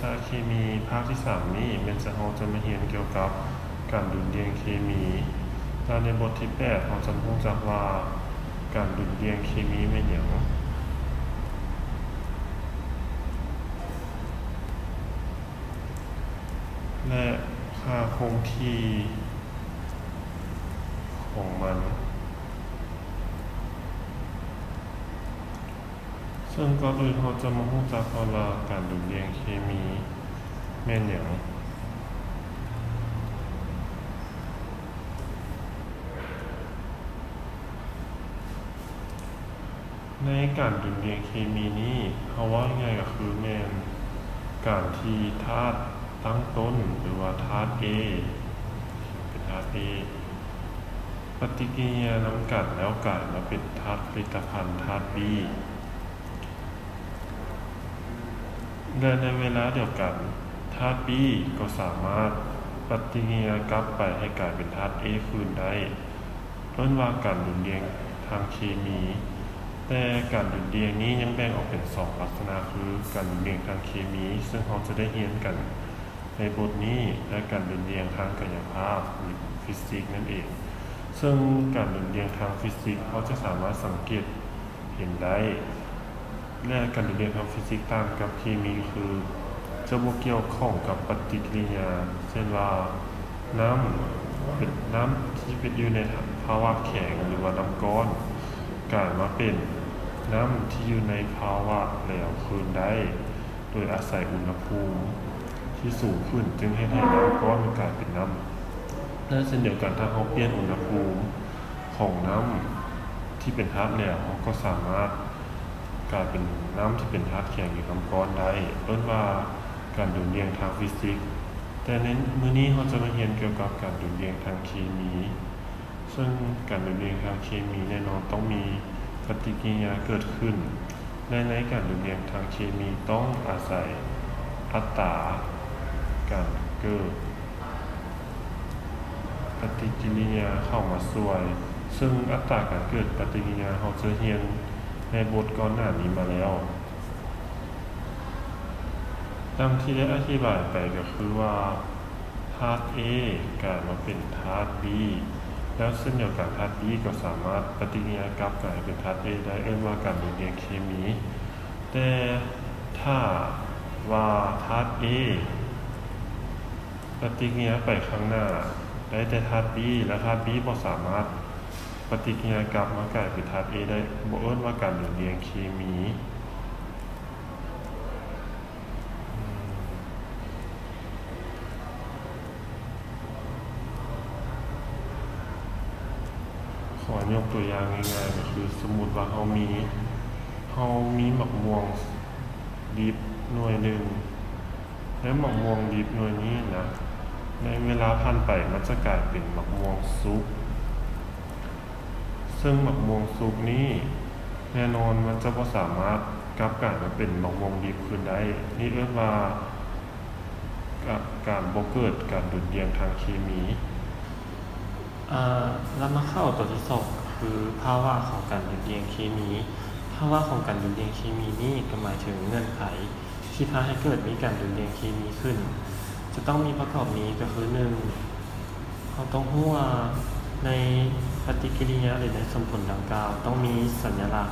ສາເຄມີພາກທີສາມນີ້ແມ່ນຈະ ເຮົາຈະມາຮຽນກ່ຽວກັບການດຸ່ນດ່ຽງເຄມີ ແລະ ໃນບົດທີແປດເຮົາຈະມາຮູ້ຈັກວ່າການດຸ່ນດ່ຽງເຄມີແມ່ນຫຍັງ ແລະ ຄ່າຄົງທີ່ຂອງມັນ. ເຊິ່ງກ່ອນອື່ນເຮົາຈະມາຮູ້ຈັກກ່ອນວ່າການດຸ່ນດ່ຽງເຄມີແມ່ນຫຍັງ. ໃນການດຸ່ນດ່ຽງເຄມີນີ້ ເຮົາເວົ້າງ່າຍໆກໍຄືແມ່ນການທີ່ທາດຕັ້ງຕົ້ນ ຫຼືວ່າທາດ A ເປັນທາດ A ປະຕິກິລິຍານຳກັນແລ້ວກາຍມາເປັນທາດຜະລິດຕະພັນທາດ B ແລະ ໃນເວລາດຽວກັນ ທາດ B ກໍສາມາດປະຕິກິລິຍາກັບໄປໃຫ້ກາຍເປັນທາດ A ຄືນໄດ້ ເອີ້ນວ່າການດຸ່ນດ່ຽງທາງເຄມີ. ແຕ່ການດຸ່ນດ່ຽງນີ້ຍັງແບ່ງອອກເປັນສອງລັກສະນະ ຄືການດຸ່ນດ່ຽງທາງເຄມີ ເຊິ່ງເຮົາຈະໄດ້ຮຽນກັນໃນບົດນີ້ ແລະ ການດຸ່ນດ່ຽງທາງກາຍະພາບ ຫຼື ຟີຊິກນັ້ນເອງ. ເຊິ່ງການດຸ່ນດ່ຽງທາງຟີຊິກເຮົາຈະສາມາດສັງເກດເຫັນໄດ້ ແລະ ການດຸ່ນດ່ຽງທາງຟີຊິກຕ່າງກັບເຄມີຄື ຈະບໍ່ກ່ຽວຂ້ອງກັບປະຕິກິລິຍາ ເຊັ່ນວ່າ ນ້ຳເປັນ ນ້ຳທີ່ເປັນຢູ່ໃນພາວະແຂງ ຫຼືວ່ານ້ຳກ້ອນ ກາຍມາເປັນນ້ຳທີ່ຢູ່ໃນພາວະແຫຼວຄືນໄດ້ ໂດຍອາໄສອຸນຫະພູມທີ່ສູງຂຶ້ນ ຈຶ່ງເຮັດໃຫ້ນ້ຳກ້ອນກາຍເປັນນ້ຳ ແລະ ເຊັ່ນດຽວກັນ ຖ້າເຮົາປ່ຽນອຸນຫະພູມຂອງນ້ຳທີ່ເປັນທາດແຫຼວ ເຮົາກໍສາມາດ ກາຍເປັນນ້ຳທີ່ເປັນທາດແຂງ ຫຼື ນ້ຳກ້ອນໄດ້ ເອີ້ນວ່າການດຸ່ນດ່ຽງທາງຟີຊິກ. ແຕ່ໃນມື້ນີ້ເຮົາຈະມາຮຽນກ່ຽວກັບການດຸ່ນດ່ຽງທາງເຄມີ ເຊິ່ງການດຸ່ນດ່ຽງທາງເຄມີແນ່ນອນຕ້ອງມີປະຕິກິລິຍາເກີດຂຶ້ນ ແລະ ໃນການດຸ່ນດ່ຽງທາງເຄມີຕ້ອງອາໄສອັດຕາການເກີດ ປະຕິກິລິຍາເຂົ້າມາຊ່ວຍ, ເຊິ່ງອັດຕາການເກີດປະຕິກິລິຍາເຮົາເຄີຍຮຽນໃນບົດກ່ອນໜ້ານີ້ມາແລ້ວ. ດັ່ງທີ່ໄດ້ອະທິບາຍໄປກໍຄືວ່າ ທາດ A ກາຍມາເປັນທາດ B ແລ້ວເຊັ່ນດຽວກັນ ທາດ B ກໍສາມາດປະຕິກິລິຍາກັບກາຍເປັນທາດ A ໄດ້ ເອີ້ນວ່າການດຸ່ນດ່ຽງເຄມີ. ແຕ່ຖ້າວ່າທາດ A ປະຕິກິລິຍາໄປຂ້າງໜ້າໄດ້ແຕ່ທາດ B ແລະ ທາດ B ບໍ່ສາມາດປະຕິກິລິຍາກັບມາກາຍເປັນທາດ A ໄດ້ ບໍ່ເອີ້ນວ່າການດຸ່ນດ່ຽງເຄມີ. ຂໍຍົກຕົວຢ່າງງ່າຍໆ ກໍຄືສົມມຸດວ່າເຮົາມີ ເຮົາມີໝາກມ່ວງດິບໜ່ວຍໜຶ່ງ ແລະ ໝາກມ່ວງດິບໜ່ວຍນີ້ນະ ໃນເວລາຜ່ານໄປມັນຈະກາຍເປັນໝາກມ່ວງສຸກ. ເຊິ່ງໝາກມ່ວງສຸກນີ້ ແນ່ນອນມັນຈະບໍ່ສາມາດກັບກາຍມາເປັນໝາກມ່ວງດິບຄືນໄດ້. ນີ້ເອີ້ນວ່າ ການ ການບໍ່ເກີດການດຸ່ນດ່ຽງທາງເຄມີ. ເອີ ລະມາເຂົ້າຕົວທີສອງ ຄືພາວະຂອງການດຸ່ນດ່ຽງເຄມີ. ພາວະຂອງການດຸ່ນດ່ຽງເຄມີນີ້ກໍໝາຍເຖິງເງື່ອນໄຂ ທີ່ພາໃຫ້ເກີດມີການດຸ່ນດ່ຽງເຄມີຂຶ້ນ ຈະຕ້ອງມີປະກອບມີກໍຄື ໜຶ່ງ ເຮົາຕ້ອງຮູ້ວ່າໃນປະຕິກິລິຍາ ຫຼື ໃນສົມຜົນດັ່ງກ່າວ ຕ້ອງມີສັນຍະລັກ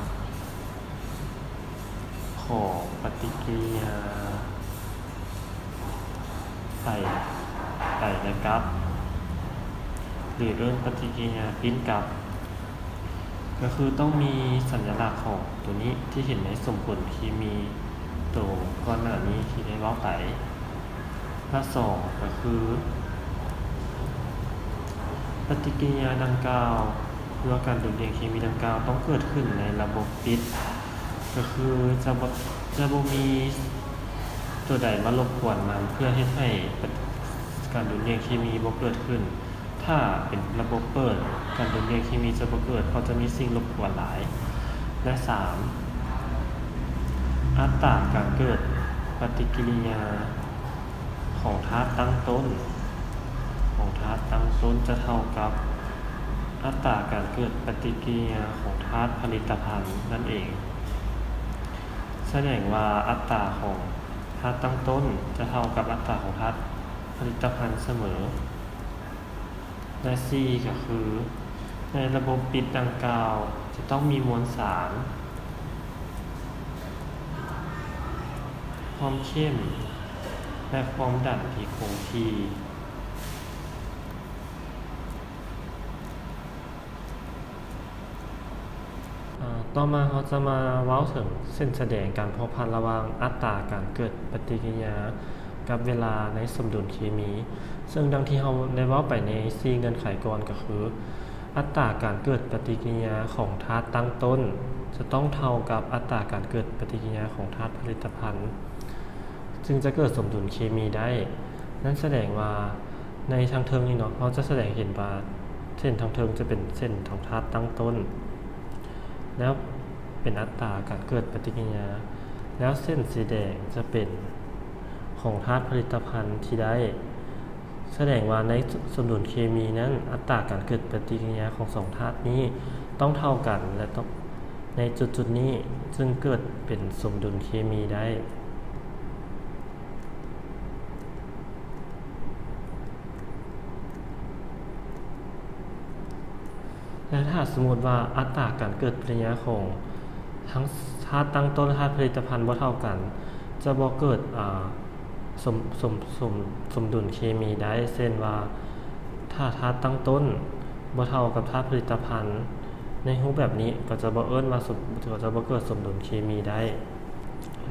ຂອງປະຕິກິລິຍາ ໄປ ໄປ ແລະ ກັບ ຫຼື ເອີ້ນປະຕິກິລິຍາປິ່ນກັບ ກໍຄືຕ້ອງມີສັນຍະລັກຂອງໂຕນີ້ທີ່ເຫັນໃນສົມຜົນທີ່ມີໂຕກ່ອນໜ້ານີ້ທີ່ໄດ້ເວົ້າໄປ. ແລະ ສອງ ກໍຄື ປະຕິກິລິຍາດັ່ງກ່າວ ຫຼືວ່າການດຸ່ນດ່ຽງເຄມີດັ່ງກ່າວ ຕ້ອງເກີດຂຶ້ນໃນລະບົບປິດ ກໍຄືຈະບໍ່ ຈະບໍ່ມີໂຕໃດມາລົບກວນມັນ ເພື່ອເຮັດໃຫ້ການດຸ່ນດ່ຽງເຄມີບໍ່ເກີດຂຶ້ນ. ຖ້າເປັນລະບົບເປີດ, ການດຸ່ນດ່ຽງເຄມີຈະບໍ່ເກີດ ເພາະຈະມີສິ່ງລົບກວນຫຼາຍ. ແລະ ສາມ ອັດຕາການເກີດປະຕິກິລິຍາຂອງທາດຕັ້ງຕົ້ນ ຂອງທາດຕັ້ງຕົ້ນຈະເທົ່າກັບອັດຕາການເກີດປະຕິກິລິຍາຂອງທາດຜະລິດຕະພັນນັ້ນເອງ. ສະແດງວ່າອັດຕາຂອງ ທາດຕັ້ງຕົ້ນຈະເທົ່າກັບອັດຕາຂອງທາດຜະລິດຕະພັນສະເໝີ. ແລະ ສີ່ ກໍຄື ໃນລະບົບປິດດັ່ງກ່າວຈະຕ້ອງມີມວນສານ, ຄວາມເຂັ້ມ ແລະ ຄວາມດັນທີ່ຄົງທີ່. ອາ ຕໍ່ມາເຮົາຈະມາເວົ້າເຖິງເສັ້ນສະແດງການພົວພັນລະຫວ່າງອັດຕາການເກີດປະຕິກິລິຍາກັບເວລາໃນສົມດຸນເຄມີ, ເຊິ່ງດັ່ງທີ່ເຮົາໄດ້ເວົ້າໄປໃນສີ່ເງື່ອນໄຂກ່ອນ ກໍຄື ອັດຕາການເກີດປະຕິກິລິຍາຂອງທາດຕັ້ງຕົ້ນຈະຕ້ອງເທົ່າກັບອັດຕາການເກີດປະຕິກິລິຍາຂອງທາດຜະລິດຕະພັນ ຈຶ່ງຈະເກີດສົມດຸນເຄມີໄດ້. ນັ້ນສະແດງວ່າໃນທາງເທິງນີ້ເນາະ, ເຮົາຈະສະແດງເຫັນວ່າເສັ້ນທາງເທິງຈະເປັນເສັ້ນຂອງທາດຕັ້ງຕົ້ນ ແລ້ວເປັນອັດຕາການເກີດປະຕິກິລິຍາ, ແລ້ວເສັ້ນສີແດງຈະເປັນຂອງທາດຜະລິດຕະພັນທີ່ໄດ້. ສະແດງວ່າໃນສົມດຸນເຄມີນັ້ນ, ອັດຕາການເກີດປະຕິກິລິຍາຂອງສອງທາດນີ້ຕ້ອງເທົ່າກັນ ແລະ ຕ້ອງ ໃນຈຸດໆນີ້ຈຶ່ງເກີດເປັນສົມດຸນເຄມີໄດ້. ແລະ ຖ້າສົມມຸດວ່າອັດຕາການເກີດປະຕິກິລິຍາຂອງທັງທາດຕັ້ງຕົ້ນ ແລະ ທາດຜະລິດຕະພັນບໍ່ເທົ່າກັນ, ຈະບໍ່ເກີດ ອາ ສົມ ສົມ ສົມ ສົມດຸນເຄມີໄດ້. ເຊັ່ນວ່າ ຖ້າທາດຕັ້ງຕົ້ນບໍ່ເທົ່າກັບທາດຜະລິດຕະພັນ ໃນຮູບແບບນີ້ກໍຈະບໍ່ເອີ້ນວ່າສົມ ກໍຈະບໍ່ເກີດສົມດຸນເຄມີໄດ້.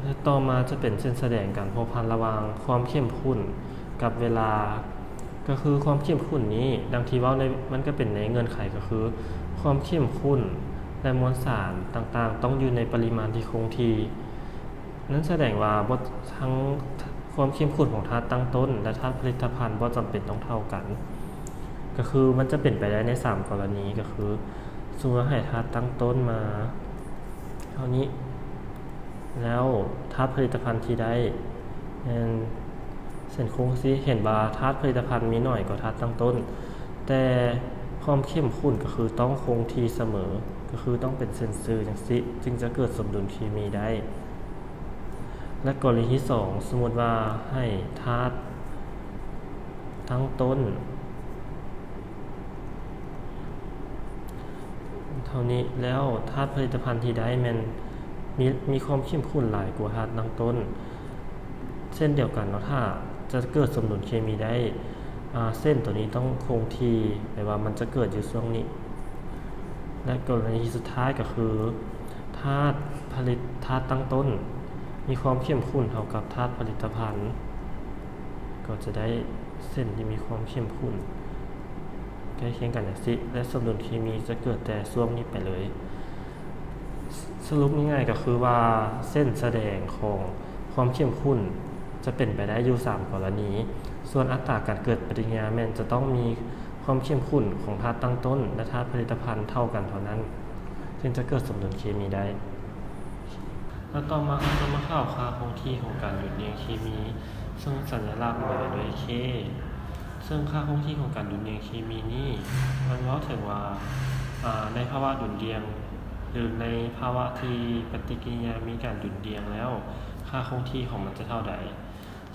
ແລະ ຕໍ່ມາຈະເປັນເສັ້ນສະແດງການພົວພັນລະຫວ່າງຄວາມເຂັ້ມຂຸ້ນກັບເວລາ. ກໍຄືຄວາມເຂັ້ມຂຸ້ນນີ້ ດັ່ງທີ່ເວົ້າໃນ ມັນກໍເປັນໃນເງື່ອນໄຂ ກໍຄືຄວາມເຂັ້ມຂຸ້ນ ແລະ ມວນສານຕ່າງໆຕ້ອງຢູ່ໃນປະລິມານທີ່ຄົງທີ່. ນັ້ນສະແດງວ່າບໍ່ ທັງຄວາມເຂັ້ມຂຸ້ນຂອງທາດຕັ້ງຕົ້ນ ແລະ ທາດຜະລິດຕະພັນບໍ່ຈຳເປັນຕ້ອງເທົ່າກັນ. ກໍຄືມັນຈະເປັນໄປໄດ້ໃນສາມກໍລະນີ ກໍຄື ສົມມຸດວ່າໃຫ້ທາດຕັ້ງຕົ້ນມາເທົ່ານີ້ ແລ້ວທາດຜະລິດຕະພັນທີ່ໄດ້ແມ່ນເສັ້ນໂຄ້ງຊີ້ ເຫັນວ່າທາດຜະລິດຕະພັນມີໜ້ອຍກວ່າທາດຕັ້ງຕົ້ນ, ແຕ່ຄວາມເຂັ້ມຂຸ້ນກໍຄືຕ້ອງຄົງທີ່ສະເໝີ, ກໍຄືຕ້ອງເປັນເສັ້ນຊື່ຈັ່ງຊີ້ ຈຶ່ງຈະເກີດສົມດຸນເຄມີໄດ້. ແລະ ກໍລະນີທີສອງ ສົມມຸດວ່າໃຫ້ທາດຕັ້ງຕົ້ນເທົ່ານີ້ ແລ້ວທາດຜະລິດຕະພັນທີ່ໄດ້ແມ່ນມີ ມີຄວາມເຂັ້ມຂຸ້ນຫຼາຍກວ່າທາດຕັ້ງຕົ້ນ ເຊັ່ນດຽວກັນເນາະ, ຖ້າຈະເກີດສົມດຸນເຄມີໄດ້ ອາ ເສັ້ນໂຕນີ້ຕ້ອງຄົງທີ່, ແປວ່າມັນຈະເກີດຢູ່ຊ່ວງນີ້. ແລະ ກໍລະນີສຸດທ້າຍກໍຄື ທາດຜະລິດ ທາດຕັ້ງຕົ້ນມີຄວາມເຂັ້ມຂຸ້ນເທົ່າກັບທາດຜະລິດຕະພັນ ກໍຈະໄດ້ເສັ້ນທີ່ມີຄວາມເຂັ້ມຂຸ້ນໃກ້ຄຽງກັນຈັ່ງຊີ້ ແລະ ສົມດຸນເຄມີຈະເກີດແຕ່ຊ່ວງນີ້ໄປເລີຍ. ສະຫຼຸບງ່າຍໆກໍຄືວ່າ ເສັ້ນສະແດງຂອງຄວາມເຂັ້ມຂຸ້ນຈະເປັນໄປໄດ້ຢູ່ສາມກໍລະນີ, ສ່ວນອັດຕາການເກີດປະຕິກິລິຍາແມ່ນຈະຕ້ອງມີຄວາມເຂັ້ມຂຸ້ນຂອງທາດຕັ້ງຕົ້ນ ແລະ ທາດຜະລິດຕະພັນເທົ່າກັນເທົ່ານັ້ນ ຈຶ່ງຈະເກີດສົມດຸນເຄມີໄດ້. ແລ້ວຕໍ່ມາເຮົາຈະມາເຂົ້າຄ່າຄົງທີ່ຂອງການຢຸດດ່ຽງເຄມີ, ເຊິ່ງສັນຍະລັກໝາຍດ້ວຍ K. ເຊິ່ງຄ່າຄົງທີ່ຂອງການດຸນດ່ຽງເຄມີນີ້ ມັນເວົ້າເຖິງວ່າ ອາ ໃນພາວະດຸນດ່ຽງ ຫຼື ໃນພາວະທີ່ປະຕິກິລິຍາມີການດຸນດ່ຽງແລ້ວ ຄ່າຄົງທີ່ຂອງມັນຈະເທົ່າໃດ.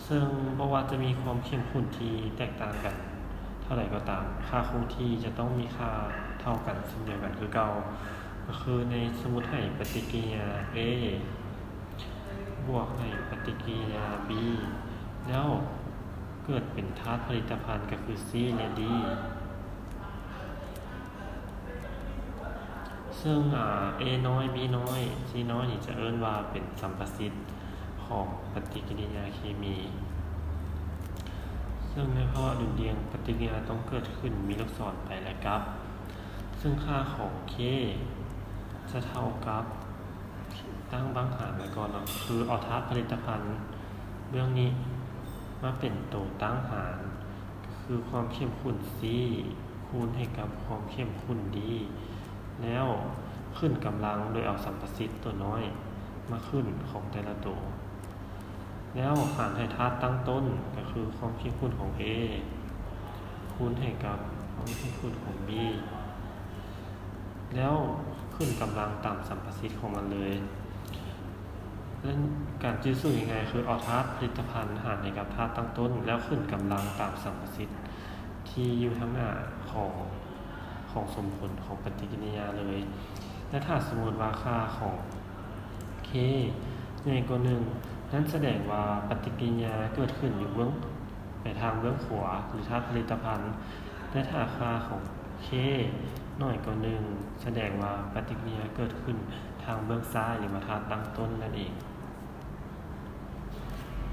ເຊິ່ງບໍ່ວ່າຈະມີຄວາມເຂັ້ມຂຸ້ນທີ່ແຕກຕ່າງກັນເທົ່າໃດກໍຕາມ, ຄ່າຄົງທີ່ຈະຕ້ອງມີຄ່າເທົ່າກັນເຊັ່ນດຽວກັນຄືເກົ່າ, ກໍຄືໃນ ສົມມຸດໃຫ້ປະຕິກິລິຍາ A ບວກໃຫ້ປະຕິກິລິຍາ B ແລ້ວເກີດເປັນທາດຜະລິດຕະພັນ ກໍຄື C ແລະ D. ເຊິ່ງ ອາ A ນ້ອຍ B ນ້ອຍ C ນ້ອຍນີ້ຈະເອີ້ນວ່າເປັນສຳປະສິດຂອງປະຕິກິລິຍາເຄມີ. ເຊິ່ງໃນພາວະດຸນດ່ຽງ ປະຕິກິລິຍາຕ້ອງເກີດຂຶ້ນ ມີລູກສອນໄປ ແລະ ກັບ. ເຊິ່ງຄ່າຂອງ K ຈະເທົ່າກັບ ຕັ້ງບັ້ງຫານໄວ້ກ່ອນເນາະ, ຄືເອົາທາດຜະລິດຕະພັນເບື້ອງນີ້ມາເປັນໂຕຕັ້ງຫານ, ກໍຄືຄວາມເຂັ້ມຂຸ້ນ C ຄູນໃຫ້ກັບຄວາມເຂັ້ມຂຸ້ນ D ແລ້ວຂຶ້ນກຳລັງໂດຍເອົາສຳປະສິດຕົວນ້ອຍມາຂຶ້ນຂອງແຕ່ລະໂຕ. ແລ້ວຫານໃຫ້ທາດຕັ້ງຕົ້ນ ກໍຄືຄວາມເຂັ້ມຂຸ້ນຂອງ A ຄູນໃຫ້ກັບຄວາມເຂັ້ມຂຸ້ນຂອງ B ແລ້ວຂຶ້ນກຳລັງຕາມສຳປະສິດຂອງມັນເລີຍ. ແລະ ການຈື່ສູດງ່າຍໆຄືເອົາທາດຜະລິດຕະພັນຫານໃຫ້ກັບທາດຕັ້ງຕົ້ນ ແລ້ວຂຶ້ນກຳລັງຕາມສຳປະສິດທີ່ຢູ່ທາງໜ້າຂອງ ຂອງສົມຜົນຂອງປະຕິກິລິຍາເລີຍ. ແລະ ຖ້າສົມມຸດວ່າຄ່າຂອງ K ໃຫຍ່ກວ່າໜຶ່ງ ນັ້ນສະແດງວ່າປະຕິກິລິຍາເກີດຂຶ້ນຢູ່ເບື້ອງ ໄປທາງເບື້ອງຂວາ ຫຼື ທາດຜະລິດຕະພັນ ແລະ ຖ້າຄ່າຂອງ K ນ້ອຍກວ່າໜຶ່ງ ສະແດງວ່າປະຕິກິລິຍາເກີດຂຶ້ນທາງເບື້ອງຊ້າຍ ຫຼືວ່າທາດຕັ້ງຕົ້ນນັ້ນເອງ.